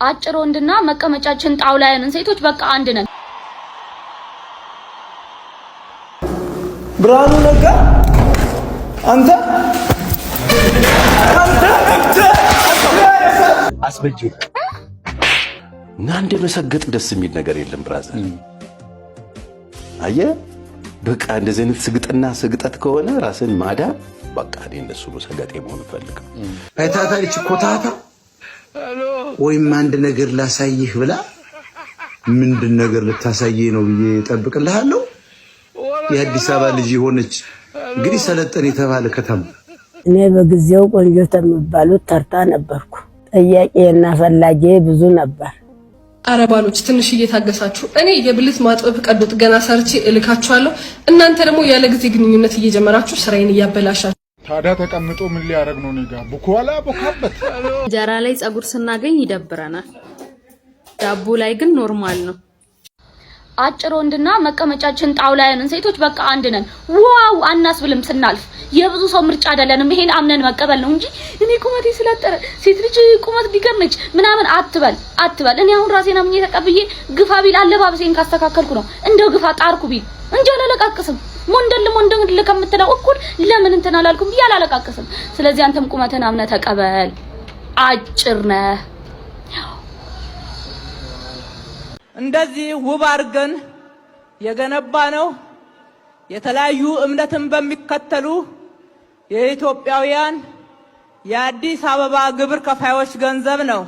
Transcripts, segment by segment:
አጭር ወንድና መቀመጫችን ጣውላ ያንን ሴቶች በቃ አንድ ነን። ብርሃኑ ነጋ፣ አንተ አንተ አስበጅ እና እንደ መሰገጥ ደስ የሚል ነገር የለም brother። አየህ፣ በቃ እንደዚህ አይነት ስግጥና ስግጠት ከሆነ ራስን ማዳን፣ በቃ እኔ እንደሱ ነው ሰገጤ መሆን እፈልገው። አይታታለች ኮታታ ወይም አንድ ነገር ላሳይህ ብላ፣ ምንድን ነገር ልታሳየኝ ነው ብዬ እጠብቅልሃለሁ። የአዲስ አበባ ልጅ የሆነች እንግዲህ ሰለጠን የተባለ ከተማ። እኔ በጊዜው ቆንጆ ከሚባሉት ተርታ ነበርኩ። ጠያቄና ፈላጊ ብዙ ነበር። አረ ባሎች፣ ትንሽ እየታገሳችሁ እኔ የብልት ማጥበብ ቀዶ ጥገና ሰርቼ እልካችኋለሁ። እናንተ ደግሞ ያለ ጊዜ ግንኙነት እየጀመራችሁ ስራዬን እያበላሻችሁ። ታዲያ ተቀምጦ ምን ሊያደርግ ነው? እኔ ጋ ቡኳላ ቦካበት። እንጀራ ላይ ፀጉር ስናገኝ ይደብረናል። ዳቦ ላይ ግን normal ነው። አጭር ወንድና መቀመጫችን ጣውላ ያንን ሴቶች በቃ አንድ ነን። Wow አናስብልም ስናልፍ። የብዙ ሰው ምርጫ አይደለንም። ይሄን አምነን መቀበል ነው እንጂ እኔ ቁመቴ ስላጠረ ሴት ልጅ ቁመት ቢገመች ምናምን አትበል አትበል። እኔ አሁን ራሴን አምኜ ተቀብዬ ግፋ ቢል አለባበሴን ካስተካከልኩ ነው እንደው ግፋ ጣርኩ ቢል እንጂ አላለቃቅስም። ሞንደል ሞንደል ከምትለው እኩል ለምን እንትን አላልኩም ብዬ አላለቃቅስም። ስለዚህ አንተም ቁመትህን አምነህ ተቀበል። አጭር ነህ። እንደዚህ ውብ አድርገን የገነባ ነው የተለያዩ እምነትን በሚከተሉ የኢትዮጵያውያን የአዲስ አበባ ግብር ከፋዮች ገንዘብ ነው።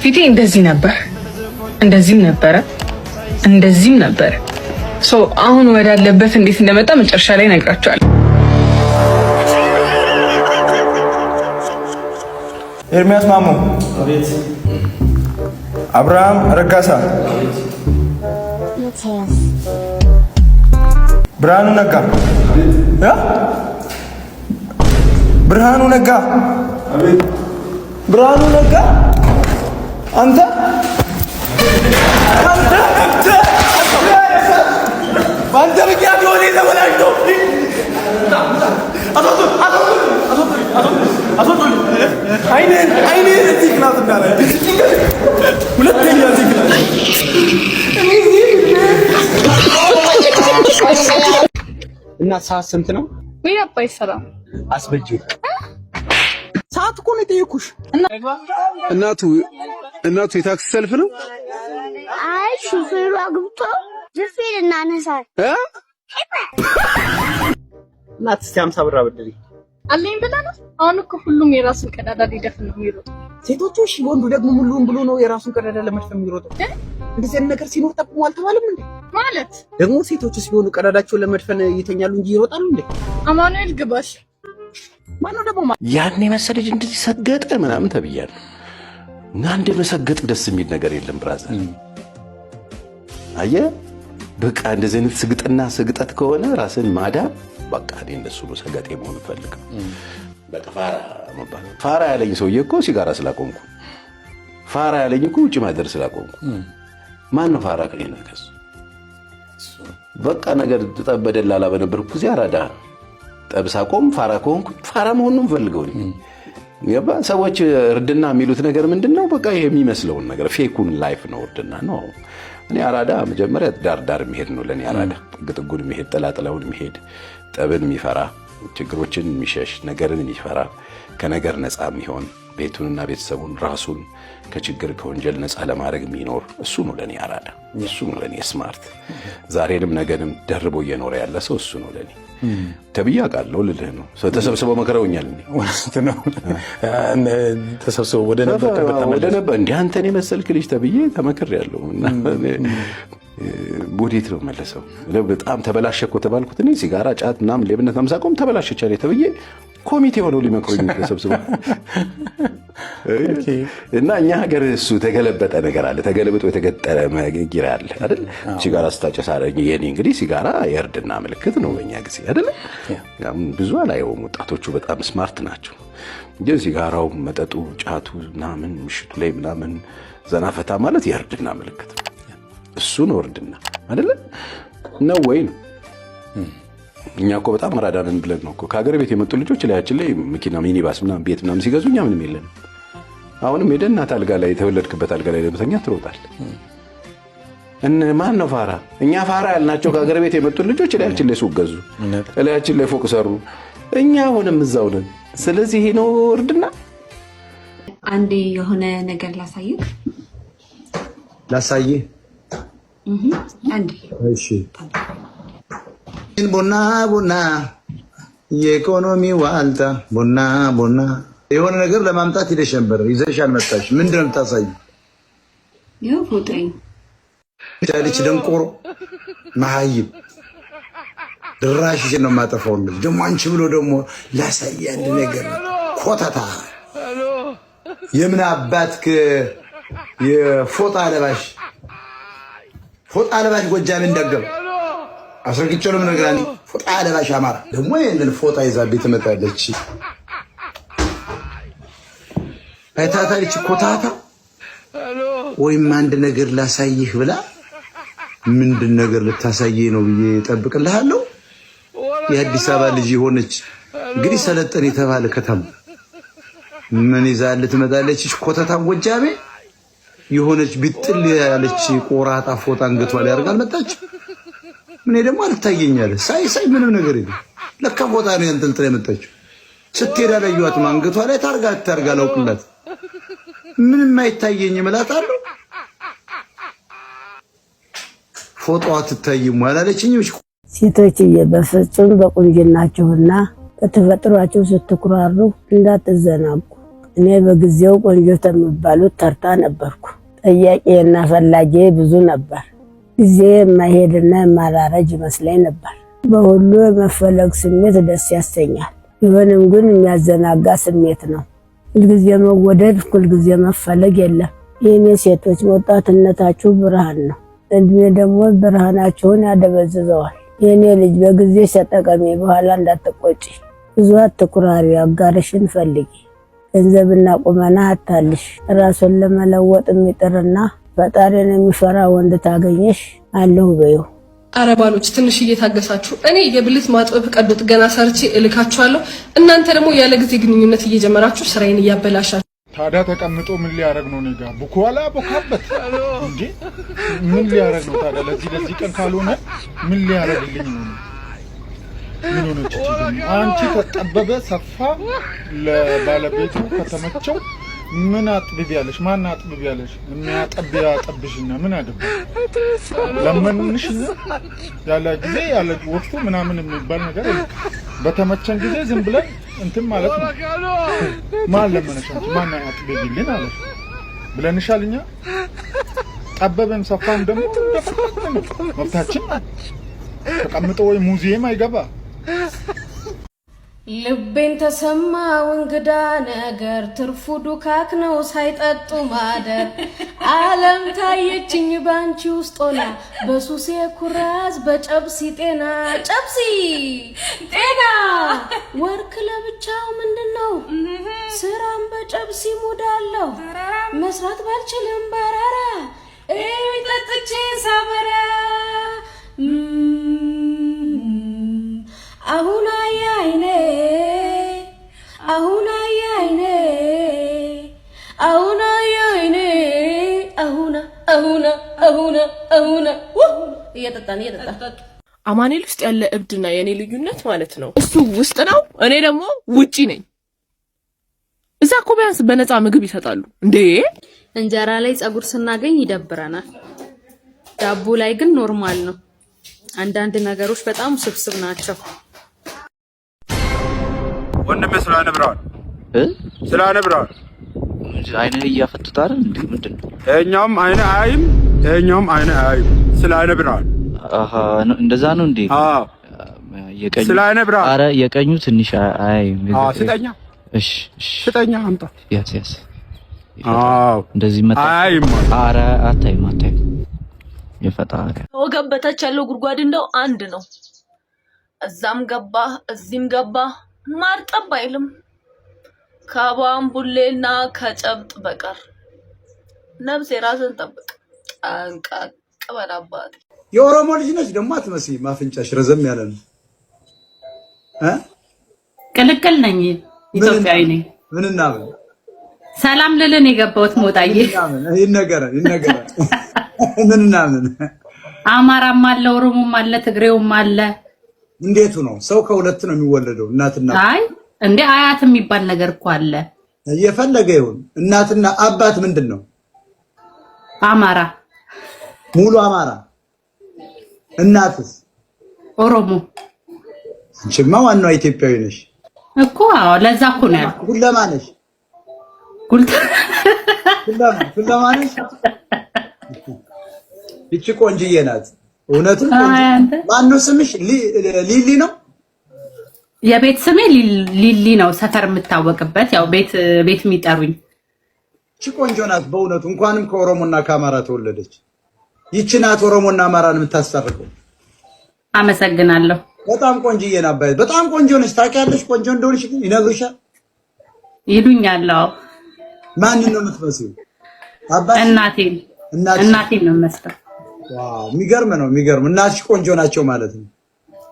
ፊቴ እንደዚህ ነበር፣ እንደዚህም ነበረ፣ እንደዚህም ነበረ። So አሁን ወዳለበት እንዴት እንደመጣ መጨረሻ ላይ እነግራችኋለሁ። ኤርሚያስ ማሞ፣ አብርሃም ረጋሳ፣ ብርሃኑ ነጋ፣ ብርሃኑ ነጋ፣ ብርሃኑ ነጋ፣ አንተ አንተ በአንተ ምክንያት የሆነ የተበላሽቶ። አይንህን አይንህን እዚህ class እንዳለ ሁለተኛ እዚህ class። እና ሰዓት ስንት ነው? ወይ አባይ ሰላም። አስበጅ ሰዓት እኮ ነው የጠየኩሽ። እናቱ እናቱ የታክሲ ሰልፍ ነው። አይ ሹፌሩ አግብቶ ሹፌር እናነሳል። እናት፣ እስቲ 50 ብር አበድሪ። አለኝ ብለህ ነው? አሁን እኮ ሁሉም የራሱን ቀዳዳ ሊደፍን ነው የሚሮጠው። ሴቶቹ እሺ፣ ወንዱ ደግሞ ሙሉውን ብሎ ነው የራሱን ቀዳዳ ለመድፈን የሚሮጠው። እንደዚህ አይነት ነገር ሲኖር ጠቁሞ አልተባለም እንዴ? ማለት? ደግሞ ሴቶቹ ሲሆኑ ቀዳዳቸውን ለመድፈን ይተኛሉ እንጂ ይሮጣሉ እንዴ? አማኑኤል ግባሽ። ማነው ደግሞ? ያን የመሰለ ልጅ እንደዚህ ሰገጠ ምናምን ተብያለሁ። እና እንደ መሰገጥ ደስ የሚል ነገር የለም brother። አየህ፣ በቃ እንደዚህ አይነት ስግጥና ስግጠት ከሆነ ራስን ማዳን፣ በቃ እኔ እንደሱ ነው ሰገጤ መሆን እፈልገው። በቃ ፋራ መባል፣ ፋራ ያለኝ ሰውዬ እኮ ሲጋራ ስላቆምኩ፣ ፋራ ያለኝ እኮ ውጭ ማደር ስላቆምኩ። ማን ነው ፋራ ከኔ ከሱ? በቃ ነገር ጠብ በደላላ በነበርኩ ጊዜ አራዳ ጠብ ሳቆም ፋራ ከሆንኩ ፋራ መሆን ነው የምፈልገው። ገባ? ሰዎች እርድና የሚሉት ነገር ምንድን ነው? በቃ ይሄ የሚመስለውን ነገር fake ኡን life ነው እርድና ነው። እኔ አራዳ መጀመሪያ ዳር ዳር የሚሄድ ነው ለእኔ አራዳ፣ ጥግ ጥጉን የሚሄድ፣ ጥላጥላውን የሚሄድ፣ ጠብን የሚፈራ፣ ችግሮችን የሚሸሽ፣ ነገርን የሚፈራ፣ ከነገር ነፃ የሚሆን፣ ቤቱንና ቤተሰቡን ራሱን ከችግር ከወንጀል ነፃ ለማድረግ የሚኖር እሱ ነው ለእኔ አራዳ፣ እሱ ነው ለእኔ smart። ዛሬንም ነገንም ደርቦ እየኖረ ያለ ሰው እሱ ነው ለእኔ ተብዬ አውቃለሁ ልልህ ነው። ተሰብስበው መክረውኛል። ተሰብስበው ወደ ነበር እንዲህ አንተን የመሰልክ ልጅ ተብዬ ተመክሬያለሁ። እና ወዴት ነው መለሰው? በጣም ተበላሸ እኮ ተባልኩት። እኔ ሲጋራ፣ ጫት ምናምን ሌብነት ምናምን ሳቆም ተበላሸች አለኝ ተብዬ ኮሚቴ ሆነው ሊመክሩኝ ተሰብስበው። እና እኛ ሀገር እሱ ተገለበጠ ነገር አለ። ተገለብጦ የተገጠረ ጊራ አለ አይደል? ሲጋራ ስታጨስ አለ። የኔ እንግዲህ ሲጋራ የእርድና ምልክት ነው በእኛ ጊዜ አይደል? ብዙ አላየውም። ወጣቶቹ በጣም smart ናቸው። ግን ሲጋራው፣ መጠጡ፣ ጫቱ ምናምን ምሽቱ ላይ ምናምን ዘና ፈታ ማለት የእርድና ምልክት ነው። እሱ ነው እርድና አይደለ? ነው ወይ ነው። እኛ እኮ በጣም አራዳ ነን ብለን ነው እኮ ከሀገር ቤት የመጡ ልጆች ላያችን ላይ መኪና፣ ሚኒባስ ምናምን ቤት ምናምን ሲገዙ እኛ ምንም የለንም። አሁንም ሄደህ እናት አልጋ ላይ፣ የተወለድክበት አልጋ ላይ ለመተኛት ትሮጣለህ። ማን ነው ፋራ? እኛ ፋራ ያልናቸው ከሀገር ቤት የመጡ ልጆች እላያችን ላይ ሱቅ ገዙ፣ እላያችን ላይ ፎቅ ሰሩ። እኛ አሁንም እዛው ነን። ስለዚህ ይሄ ነው እርድና። አንዴ የሆነ ነገር ላሳይህ። ላሳይህ? አንዴ። እሺ። ቡና ቡና፣ የኢኮኖሚ ዋልታ፣ ቡና ቡና። የሆነ ነገር ለማምጣት ሄደሽ ነበር፣ ይዘሽ አልመጣሽ። ምንድን ነው የምታሳይው? ይኸው ፎቶዬን። ያለች ደንቆሮ መሀይም፣ ድራሽሽን ነው የማጠፋው። እንደዚህ ደግሞ አንቺ ብሎ ደግሞ ላሳይ አንድ ነገር፣ ኮተታ። የምን አባት የፎጣ ለባሽ፣ ፎጣ ለባሽ ጎጃሜ እንዳገባ አስረግጬ ነው የምነግርህ። ፎጣ ለባሽ አማራ ደግሞ ይህንን ፎጣ ይዛብኝ ትመጣለች። አይታታለች ኮታታ። ወይም አንድ ነገር ላሳይህ ብላ ምንድን ነገር ልታሳየኝ ነው ብዬ እጠብቅልሃለሁ። የአዲስ አበባ ልጅ የሆነች እንግዲህ ሰለጠን የተባለ ከተማ ምን ይዛልህ ትመጣለች? ኮተታም ጎጃሜ የሆነች ቢጥል ያለች ቆራጣ ፎጣ አንገቷ ላይ አድርጋ አልመጣች። እኔ ደግሞ አልታየኛለ፣ ሳይ ሳይ ምንም ነገር የለም። ለካ ፎጣ ነው ያንጠልጥላ የመጣችው። ስትሄድ አላየኋትም። አንገቷ ላይ ታርጋ ታርጋ አላውቅላት። ምንም አይታየኝም እላታለሁ። ፎጣዋ አትታይም አላለችኝም። ሴቶችዬ፣ በፍጹም በቁንጅናችሁና በተፈጥሯችሁ ስትኩራሩ እንዳትዘናጉ። እኔ በጊዜው ቆንጆ ከሚባሉት ተርታ ነበርኩ። ጠያቂና ፈላጊ ብዙ ነበር። ጊዜ የማይሄድና የማላረጅ ይመስለኝ ነበር። በሁሉ የመፈለግ ስሜት ደስ ያሰኛል። ቢሆንም ግን የሚያዘናጋ ስሜት ነው። ሁልጊዜ መወደድ፣ ሁልጊዜ መፈለግ የለም። የእኔ ሴቶች፣ ወጣትነታችሁ ብርሃን ነው። እድሜ ደግሞ ብርሃናችሁን ያደበዝዘዋል። የእኔ ልጅ፣ በጊዜ ተጠቀሚ፣ በኋላ እንዳትቆጪ። ብዙ አትኩራሪ፣ አጋርሽን ፈልጊ። ገንዘብና ቁመና አታልሽ። ራሱን ለመለወጥ የሚጥርና ፈጣሪን የሚፈራ ወንድ ታገኘሽ አለሁ በይው። አረ ባሎች፣ ትንሽ እየታገሳችሁ። እኔ የብልት ማጥበብ ቀዶ ጥገና ሰርቼ እልካችኋለሁ። እናንተ ደግሞ ያለ ጊዜ ግንኙነት እየጀመራችሁ ስራዬን እያበላሻችሁ። ታዲያ ተቀምጦ ምን ሊያደርግ ነው? እኔ ጋር ቡኳላ ቦካበት እንዴ? ምን ሊያደርግ ነው ታዲያ? ለዚህ ቀን ካልሆነ ምን ሊያደርግልኝ ነው? ምን ሆነች? አንቺ ተጠበበ ሰፋ ለባለቤቱ ከተመቸው ምን አጥብብ ያለሽ? ማን አጥብብ ያለሽ? የሚያጠብ ያጠብሽና ምን አገባ? ለመንሽ ያለ ጊዜ ያለ ወቅቱ ምናምን የሚባል ነገር የለም። በተመቸን ጊዜ ዝም ብለን እንትን ማለት ነው። ማን ለመነሽ አንቺ? ማን አጥብቢልን አለሽ? ብለንሻል እኛ? ጠበበም ሰፋም ደግሞ እንደፈለግን ነው፣ መብታችን ነው። ተቀምጦ ወይ ሙዚየም አይገባ። ልቤን ተሰማው እንግዳ ነገር፣ ትርፉ ዱካክ ነው ሳይጠጡ ማደር። ዓለም ታየችኝ ባንቺ ውስጥ ሆና፣ በሱሴ ኩራዝ በጨብሲ ጤና፣ ጨብሲ ጤና። Work ለብቻው ምንድን ነው፣ ስራም በጨብሲ mood አለው። መስራት ባልችልም በራራ እዩኝ ጠጥቼ ሳበራ። አሁን አይኔ፣ አሁን አይኔ፣ አሁን አይኔ፣ አሁን አሁን አሁን አሁን እየጠጣን እየጠጣን። አማኑኤል ውስጥ ያለ እብድና የእኔ ልዩነት ማለት ነው። እሱ ውስጥ ነው፣ እኔ ደግሞ ውጪ ነኝ። እዛ እኮ ቢያንስ በነፃ ምግብ ይሰጣሉ እንዴ። እንጀራ ላይ ፀጉር ስናገኝ ይደብረናል። ዳቦ ላይ ግን normal ነው። አንዳንድ ነገሮች በጣም ውስብስብ ናቸው። ወንድሜ፣ ስለ አይነ ብርሃን፣ ስለ አይነ ብርሃን። አይንህ እያፈጡት አይደል እንዴ? ምንድን ነው? ይኸኛውም አይነ አያይም፣ ይኸኛውም አይነ አያይም። ስለ አይነ ብርሃን። አሃ፣ እንደዛ ነው እንዴ? አዎ። የቀኙ ስለ አይነ ብርሃን። አረ የቀኙ ትንሽ አያይም። አዎ፣ ስጠኛ። እሺ፣ እሺ፣ ስጠኛ፣ አምጣ። ያስ ያስ። አዎ፣ እንደዚህ መጣ። አያይም። አረ አታይም፣ አታይም። የፈጣሪ። ወገብ በታች ያለው ጉድጓድ እንደው አንድ ነው። እዛም ገባ እዚህም ገባ ማር ጠብ አይልም። ከባምቡሌና ከጨብጥ በቀር። ነፍሴ፣ ራስን ጠብቅ። ጠንቀቅ በል አባቴ። የኦሮሞ ልጅ ነች ደግሞ አትመስይም። አፍንጫሽ ረዘም ያለ ነው እ ቅልቅል ነኝ፣ ኢትዮጵያዊ ነኝ። ምንና ምን? ሰላም ልልን የገባሁት ሞጣዬ። ይነገረን ይነገረን። ምንና ምን? አማራም አለ፣ ኦሮሞም አለ፣ ትግሬውም አለ። እንዴቱ ነው? ሰው ከሁለት ነው የሚወለደው፣ እናትና አይ እንዴ፣ አያት የሚባል ነገር እኮ አለ። የፈለገ ይሁን፣ እናትና አባት ምንድን ነው? አማራ። ሙሉ አማራ። እናትስ? ኦሮሞ። አንቺማ ዋናዋ ኢትዮጵያዊ ነሽ እኮ። አዎ፣ ለዛ እኮ ነው ያልኩት። ሁለማ ነሽ። ጉልት ሁለማ ነሽ። ይቺ ቆንጅዬ ናት። እውነትም ቆንጆ። ማነው ስምሽ? ሊሊ ነው? የቤት ስሜ ሊሊ ነው፣ ሰፈር የምታወቅበት ያው ቤት ቤት የሚጠሩኝ። ይቺ ቆንጆ ናት በእውነቱ። እንኳንም ከኦሮሞና ከአማራ ተወለደች። ይቺ ናት ኦሮሞና አማራን የምታስታርቀው። አመሰግናለሁ። በጣም ቆንጅዬ ናት። ባይ በጣም ቆንጆ ነች። ታውቂያለሽ ቆንጆ እንደሆነሽ ግን ይነግሩሻል? ይሉኛል። አዎ። ማንን ነው የምትመስዪው? አባት? እናቴን። እናቴን ነው የምመስለው። Wow፣ የሚገርም ነው የሚገርም። እናትሽ ቆንጆ ናቸው ማለት ነው።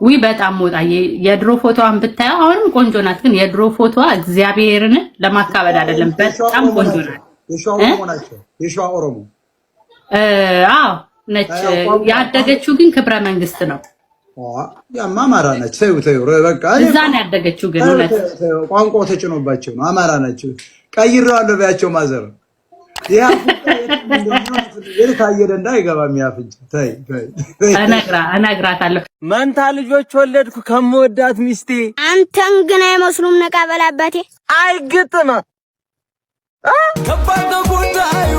ውይ በጣም ሞጣዬ፣ የድሮ ፎቶዋን ብታየው አሁንም ቆንጆ ናት፣ ግን የድሮ ፎቶዋ እግዚአብሔርን ለማካበድ አይደለም፣ በጣም ቆንጆ ናት። የሸዋ ኦሮሞ ናቸው። የሸዋ ኦሮሞ። አዎ ነች። ያደገችው ግን ክብረ መንግስት ነው። ያማ አማራ ናቸው። ተይው ተይው፣ በቃ እዛ ነው ያደገችው። ግን እውነት ቋንቋው ተጭኖባቸው ነው። አማራ ናቸው። ቀይሬዋለሁ በያቸው ማዘር። ይሄ የታየ ደንዳ አይገባም። ይሄ አፍንጫ ተይ ተይ። እነግራታለሁ። መንታ ልጆች ወለድኩ ከምወዳት ሚስቴ። አንተን ግን አይመስሉም። ነቃ በል አባቴ። አይግጥም። ከባድ ነው ጉዳዩ።